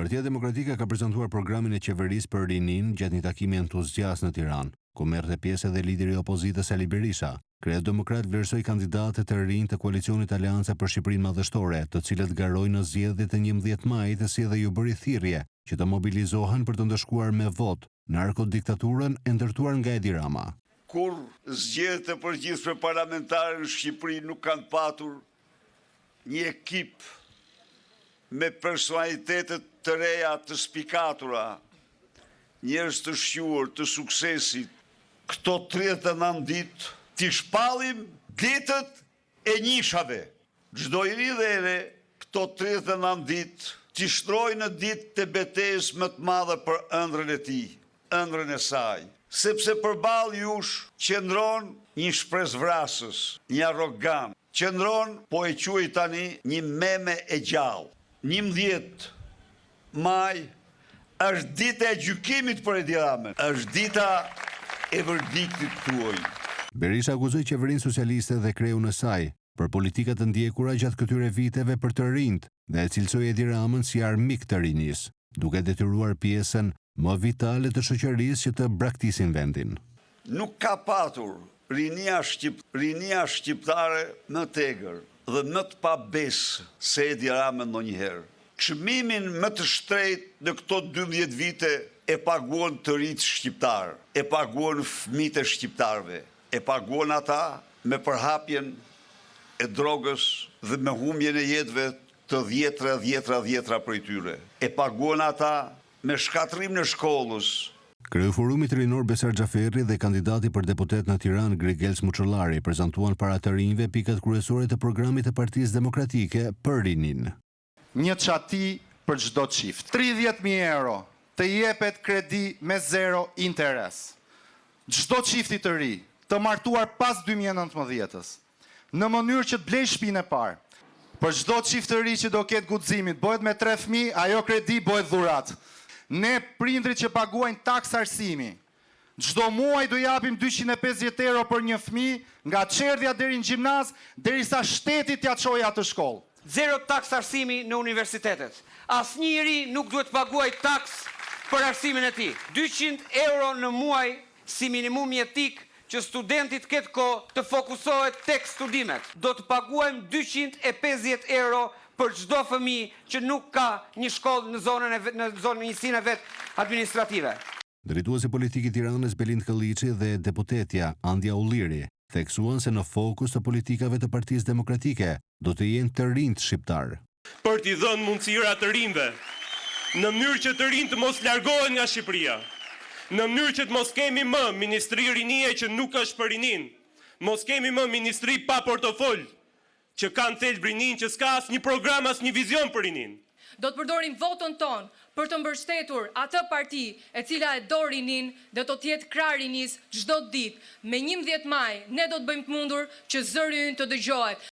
Partia Demokratike ka prezantuar programin e qeverisë për rininë gjatë një takimi entuziast në Tiranë, ku merrte pjesë edhe lideri i opozitës Sali Berisha. Kreu demokrat vlerësoi kandidatët e rinj të koalicionit Aleanca për Shqipërinë Madhështore, të cilët garojnë në zgjedhjet e 11 majit, si edhe iu bëri thirrje që të mobilizohen për të ndëshkuar me votë narkodiktaturën e ndërtuar nga Edi Rama. Kurrë zgjedhjet e përgjithshme parlamentare në Shqipëri nuk kanë patur një ekip me personalitete të reja të spikatura, njerëz të shquar, të suksesit. Këto 39 ditë t'i shpallim ditët e njëshave. Çdo i ri dhe e re, këto 39 ditë t'i shndërrojë në ditë të betejës më të madhe për ëndrrën e tij, ëndrrën e saj. Sepse përballë jush qëndron një shpresëvrasës, një arrogant, qëndron, po e quaj tani, një meme e gjallë. 11 maj është dita e gjykimit për Edi Ramën, është dita e verdiktit tuaj. Berisha akuzoi qeverinë socialiste dhe kreun e saj për politikat të ndjekura gjatë këtyre viteve për të rinjtë dhe e cilësoi Edi Ramën si armik të rinisë, duke detyruar pjesën më vitale të shoqërisë që të braktisin vendin. Nuk ka patur rinia shqip, rinia shqiptare më të egër dhe më të pabesë se Edi Rama ndonjëherë. Çmimin më të shtrenjtë në këto 12 vite e paguan të rinjtë shqiptar, e paguan fëmijët e shqiptarëve, e paguan ata me përhapjen e drogës dhe me humbjen e jetëve të dhjetra, dhjetra, dhjetra prej tyre. E paguan ata me shkatërrimin e shkollës. Kreu i Forumit Rinor Besar Xhaferri dhe kandidati për deputet në Tiranë Grigels Muçollari prezantuan para të rinjve pikat kryesore të programit të Partisë Demokratike për rininë. Një çati për çdo çift. 30.000 euro të jepet kredi me zero interes. Çdo çifti të ri, të martuar pas 2019-ës, në mënyrë që të blej shtëpinë e parë. Për çdo çift të ri që do ketë guximin, bëhet me tre fëmijë, ajo kredi bëhet dhuratë. Ne prindrit që paguajnë taks arsimi, çdo muaj do japim 250 euro për një fëmijë nga çerdhja deri në gjimnaz, derisa shteti t'ja çojë atë shkollë. Zero taks arsimi në universitetet. Asnjë i ri nuk duhet të paguaj taks për arsimin e tij. 200 euro në muaj si minimum jetik që studenti të ketë kohë të fokusohet tek studimet. Do të paguajmë 250 euro për çdo fëmijë që nuk ka një shkollë në zonën e në zonën njësinë e vet administrative. Drejtuesi politik i Tiranës Belind Këlliçi dhe deputetja Andja Ulliri theksuan se në fokus të politikave të Partisë Demokratike do të jenë të rinjtë shqiptar. Për t'i dhënë mundësira të rinjve, në mënyrë që të rinjtë të mos largohen nga Shqipëria, në mënyrë që të mos kemi më ministri rinie që nuk është për rinin, mos kemi më ministri pa portofol që kanë thelb rinin që s'ka asnjë program, asnjë vizion për rinin. Do të përdorim votën tonë për të mbështetur atë parti e cila e do rinin dhe do të jetë krah rinisë çdo ditë. Me 11 maj ne do të bëjmë të mundur që zëri ynë të dëgjohet.